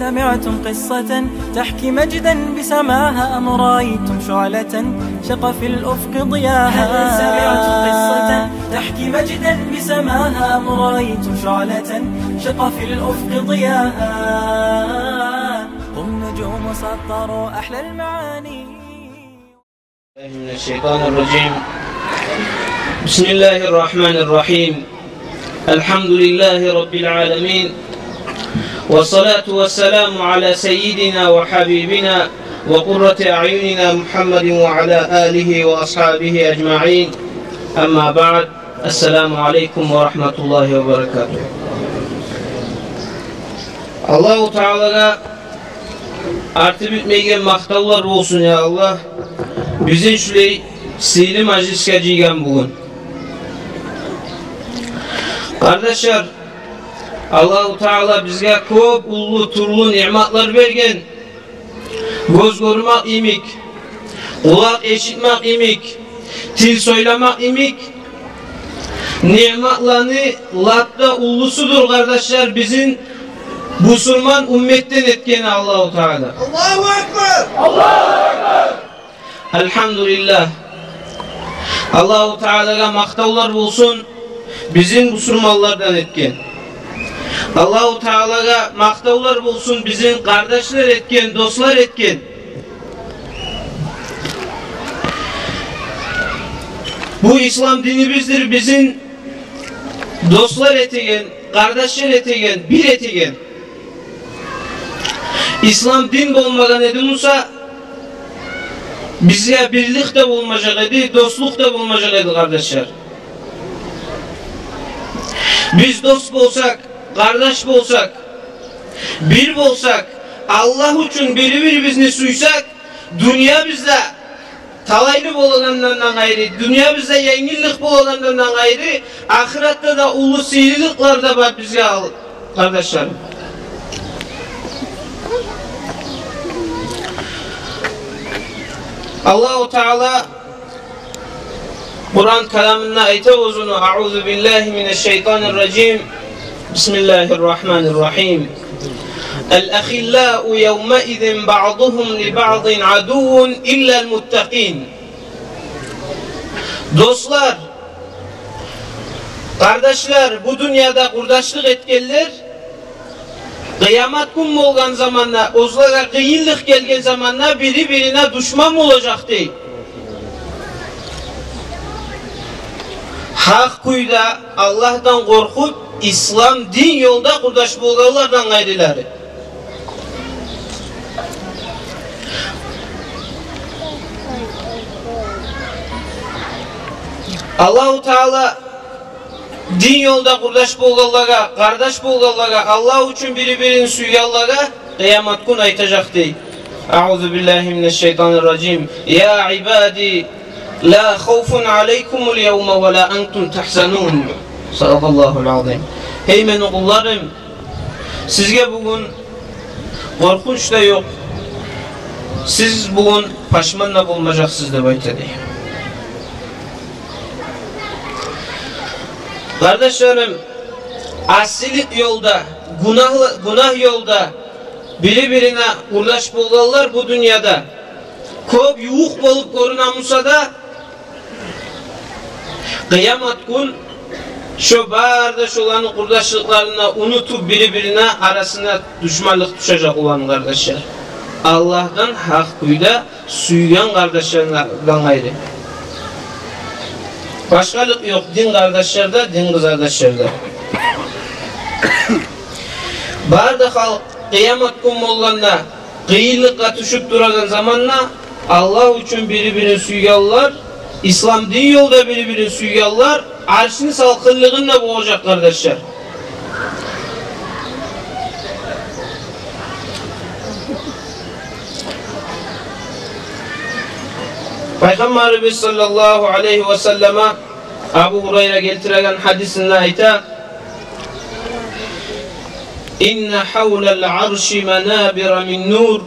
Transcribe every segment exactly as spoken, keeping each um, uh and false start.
سمعتم قصة تحكي مجدا بسماها، أم رأيتم شعلة شق في الأفق ضياها؟ هل سمعتم قصة تحكي مجدا بسماها، أم رأيتم شعلة شق في الأفق ضياها؟ هم نجوم سطروا أحلى المعاني. من الشيطان الرجيم. بسم الله الرحمن الرحيم. الحمد لله رب العالمين، والصلاة والسلام على سيدنا وحبيبنا وقرة أعيننا محمد وعلى آله وأصحابه أجمعين. أما بعد، السلام عليكم ورحمة الله وبركاته. Аллагьу Таалагъа арты битмейген макътавлар болсун, я Аллагь, бизин шулай сыйлы мажлисге жыйгъан бугюн. Къардашлар, Аллагьу Таала бизге кёп уллу тюрлю ниъматлар берген. Гёз гёрмек йимик, къулакъ эшитмек йимик, тил сёйлемек йимик ниъматланы лап да уллусудур, къардашлар, бизин бусурман умметден этгени Аллагьу Таала. Аллагьу акбар! Аллагьу акбар! Альгьамдулиллагь. Аллагьу Таалагъа макътавлар болсун, бизин бусурманлардан этген. Аллагьу Таалагъа макътавлар болсун, бизин къардашлар этген, дослар этген. Бу ислам динибиздир бизин дослар этеген, къардашлар этеген, бир этеген. Ислам дин болмагъан эди буса, бизге бирлик де болмажакъ эди, дослукъ да болмажакъ эди, къардашлар. Биз дос болсакъ, къардаш болсакъ, бир болсакъ, Аллагь учун бири-бирибизни сюйсек, дюньябызда талайлы болагъандан къайры, дюньябызда енгиллик болагъандан къайры, ахыратда да уллу сыйлылыкълар да бар бизге, къардашларым. Аллагьу Таала Къуран каламында айта оьзюню: أعوذ بالله من الشيطان الرجيم. بسم الله الرحمن الرحيم. الأخلاء يومئذ بعضهم لبعض عدو إلا المتقين. Дослар, къардашлар, бу дюньяда къурдашлыкъ этгенлер, къыямат гюн болгъан заманда, оьзлеге къыйынлыкъ гелген заманда бири-бирине душман болажакъ дей. Гьакъ кюйде Аллагьдан къоркъуп, ислам дин ёлда къурдаш болгъанлардан къайрылары. Аллагьу Таала дин ёлда къурдаш болгъанлагъа, къардаш болгъанлагъа, Аллагь учун бири-бирин сюйгенлеге къыямат гюн айтажакъ дей. أعوذ بالله من الشيطان الرجيم. يا عبادي لا خوف عليكم اليوم ولا أنتم تحزنون. صدق الله العظيم. Гьей мени къулларым, сизге бугюн къоркъунч да ёкъ, сиз бугюн пашман да болмажакъсыз деп айта дей. Къардашларым, асилик ёлда, гюнагь, гюнагь ёлда бири-бирине къурдаш болгъанлар бу дюньяда кёп ювукъ болуп гёрюне буса да, къыямат гюн шо бары да шоланы къурдашлыкъларын да унутуп, бири-бирине арасына душманлыкъ тюшежек улан, къардашлар. Аллагьдан гьакъ кюйде сюйген къардашлардан къайры. Башгъалыкъ ёкъ дин къардашларда, дин къызардашларда. Бары да халкъ къыямат гюн болгъанда, къыйынлыкъгъа тюшюп турагъан заманда Аллагь учун бири-бирин сюйгенлер, ислам дин ёлда бири-бирин сюйгенлер аршны салкъынлыгъында болажакъ, къардашлар. Пайхаммарыбыз саллаллагьу алайгьи ва саллама Абу Гьурайра гелтиреген гьадисинде айта: إن حول العرش منابر من نور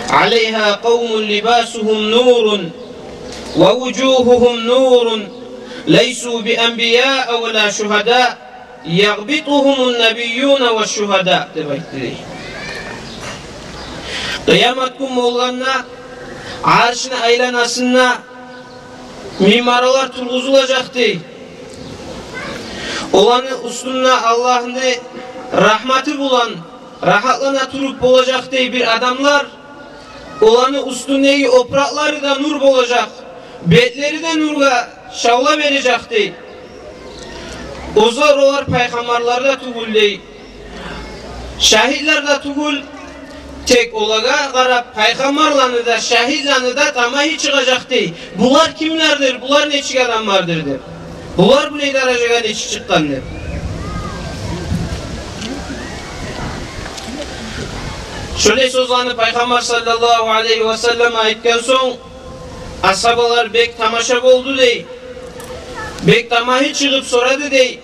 عليها قوم لباسهم نور ووجوههم نور ليسوا بأنبياء ولا شهداء يغبطهم النبيون والشهداء, деп айтды дей. Къыямат гюн болгъанда, Аршны айланасында минбарлар тургъузулажакъ дей. Оланы уьстюнде Аллагьны рагьматы булан рагьатлана туруп болажакъ дей бир адамлар. Оланы уьстюндеги опуракълары да нюр болажакъ, бетлери де нюрге шавла бережек дей. Оьзлер олар пайхаммарлар да тюгюл дей, шагьитлер де тюгюл, тек олагъа къарап пайхаммарланы да, шагьитланы да тамагьы чыгъажакъ дей. Булар кимлердир, булар нечик адамлардыр деп. Булар булай даражагъа нечик чыкъгъан деп. Шолай сёзлени Пайхаммар саллаллагьу алайгьи васаллам айтгъан сонг, асгьабалар бек тамаша болду дей. Бек тамагьы чыгъып сорады дей: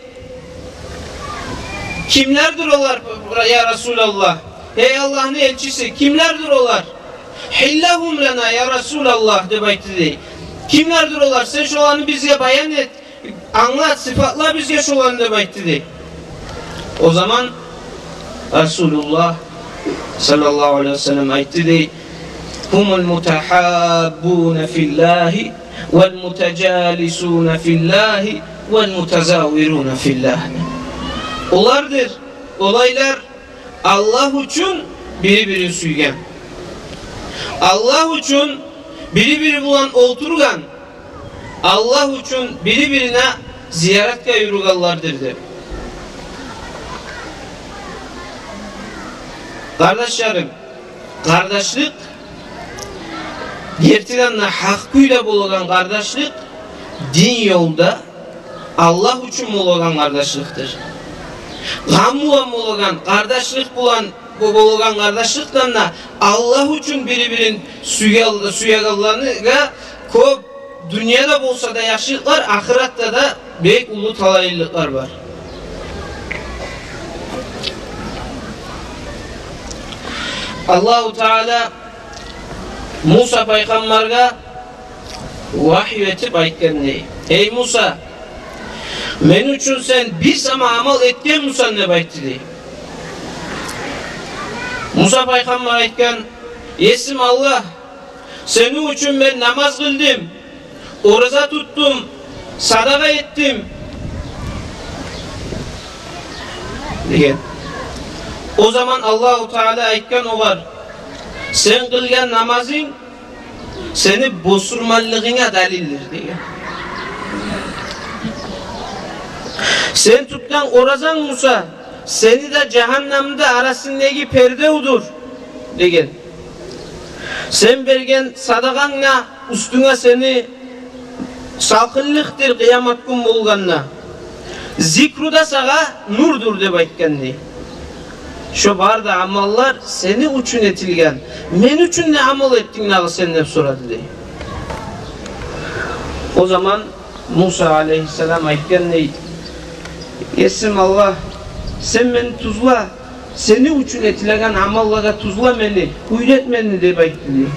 «Кимлердир олар, я Расулаллагь? Гьей Аллагьны элчиси, кимлердир олар?» «Гьиллагьум лана, я Расулаллагь», — деп айтды дей. «Кимлердир олар? Сен шоланы бизге баян эт, англат, сыпатла бизге шоланы», — деп айтды дей. О заман Расулуллагь саллаллагьу алайгьи васаллам айтды дей: «Гьумул мутагьаббуна филлагьи вал мутажалисуна филлагьи вал мутазавируна филлагь». Олардыр олайлар, Аллагь учун бири-бирин сюйген, Аллагь учун бири-бири булан олтургъан, Аллагь учун бири-бирине зияратгъа юрюгенлердир деп. Къардашларым, къардашлыкъ, гертиден де гьакъ кюйде болагъан къардашлыкъ дин ёлда Аллагь учун болагъан къардашлыкъдыр. Гъам булан болагъан къардашлыкъ булан, бу болагъан къардашлыкъдан да Аллагь учун бири-бирин сюе-, сюегенлеге кёп дюньяда болса да яхшылыкълар, ахыратда да бек уллу талайлылыкълар бар. Аллагьу Таала Муса пайхаммаргъа вагьй этип айтгъан дей: «Гьей Муса, мен учун сен бир сама амал этгенмисен?» — деп айтды дей. Муса пайхаммар айтгъан: «Есим Аллагь, сени учун мен намаз къылдым, ораза тутдум, садагъа этдим», — деген. О заман Аллагьу Таала айтгъан огъар: «Сен къылгъан намазынг сени бусурманлыгъынга далилдир», — деген. «Сен тутгъан оразанг, Муса, сени де жагьаннамны да арасындагъы пердевдюр», — деген. «Сен берген садагъанг да уьстюнге сени салкъынлыкъдыр къыямат гюн болгъанда. Зикру да сагъа нюрдюр», — деп айтгъан дей. «Шо бары да амаллар сени учун этилген. Мен учун не амал этдинг дагъы сен?» — деп сорады дей. О заман Муса алейгьиссалам айтгъан дей: «Есим Аллагь, сен мени тюзле, сени учун этилеген амаллагъа тюзле мени, уьйрет мени», — деп айтды дей.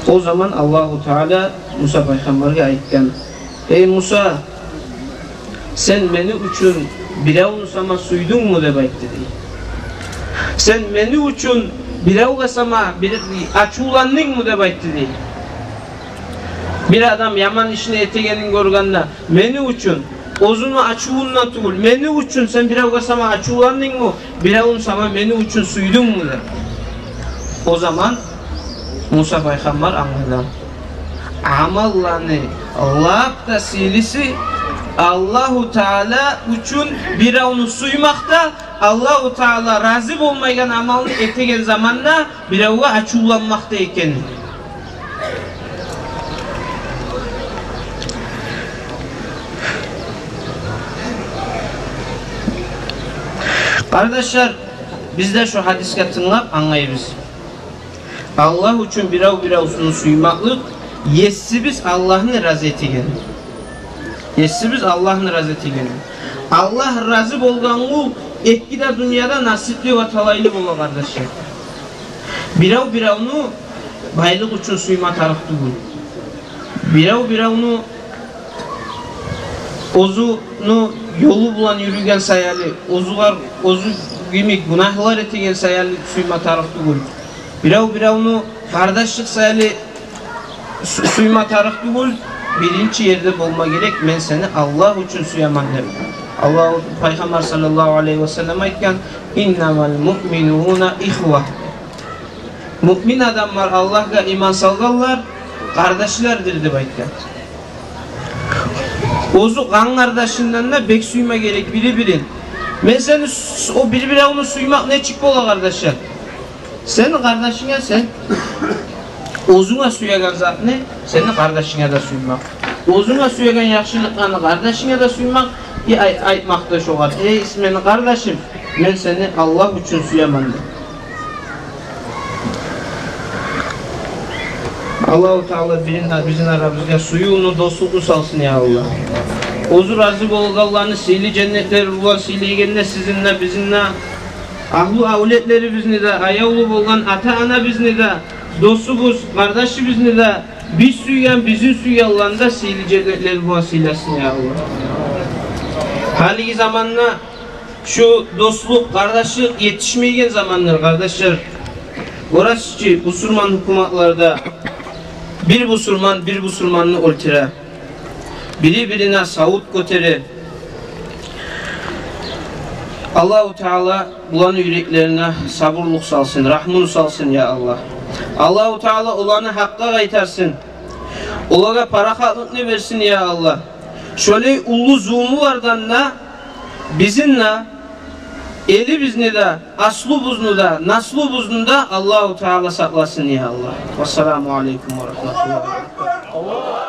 О заман Аллагьу Таала Муса пайхаммаргъа айтгъан: «Гьей Муса, сен мени учун биревню сама сюйдюнгмю?» — деп айтды дей. «Сен мени учун биревге сама бир ачувландынгмы?» — деп айтды дей. Бир адам яман ишни этегенин гёргенде, мени учун, оьзюню ачувундан тюгюл, мени учун сен биревге сама ачувландынгмы, биревню сама мени учун сюйдюнгмю деп. О заман Муса пайхаммар англады: амалланы лап да сыйлысы Аллагьу Таала учун биревню сюймакъда, Аллагьу Таала рази болмайгъан амалны этеген заманда биревге ачувланмакъда экенни. Къардашлар, биз де шо гьадисге тынглап англайбыз. Аллагь учун бирев-биревню сюймеклик, Есибиз Аллагьны рази этеген. Есибиз Аллагьны рази этеген. Аллагь рази болгъан къул эки де дюньяда насипли ва талайлы бола, къардашлар. Бирев-биревню байлыкъ учун сюйме тарыкъ тюгюл. Бирев-биревню оьзюню ёлу булан юрюйген саялы, оьзюгер, оьзю Йимик гюнагьлар этеген саялы сюйме тарыкъ тюгюл. Бирев биревню къардашлыкъ саялы сю-, сюйме тарыкъ тюгюл. Биринчи ерде болма герек: «Мен сени Аллагь учун сюемен», — деп. Аллагь, Пайхаммар саллаллагьу алайгьи ва саллам айтгъан: «Иннамал муъминуна ихва». Муъмин адамлар Аллагьгъа иман салгъанлар къардашлардыр деп айтгъан. Оьзю къан къардашындан да бек сюйме герек бири-бирин. Мен сени с-, о бир-биревню сюймек нечик бола, къардашлар? Сени къардашынга сен оьзюнге сюеген затны сени къардашынга да сюймек. Оьзюнге сюеген яхшылыкъланы къардашынга да сюймек. И ай-, айтмакъ да шогъар: «Эй, мени къардашым, мен сени Аллагь учун сюемен», — деп. Аллагьу Таала бизин, бизин арабызгъа сюювню, дослукъну салсын, я Аллагь. Оьзю рази болгъанланы сыйлы женнетлер булан сыйлайгъан да сизин де, бизин де, агьлю-авлетлерибизни де, аявлу болгъан ата-анабызны да, досубуз, къардашыбызны да, биз сюйген, бизин сюйгенлени де сыйлы женнетлер булан сыйласын, я Аллагь. Гьалиги заманда шу дослукъ, къардашлыкъ етишмейген замандыр, къардашлар. Гёресиз чи, бусурман гьукуматларда бир бусурман бир бусурманны оьлтюре, бири-бирине савут гётере. Аллагьу Таала буланы юреклерине сабурлукъ салсын, рагьмуну салсын, я Аллагь. Аллагьу Таала оланы гьакъгъа къайтарсын. Олагъа парахатлыкъны берсин, я Аллагь. Шолай уллу зулмулардан да бизин де, элибизни де, аслубузну да, наслубузну да Аллагьу Таала сакъласын, я Аллагь. Вассаламу алейкум ва рагьматуллагьи ва баракатугь.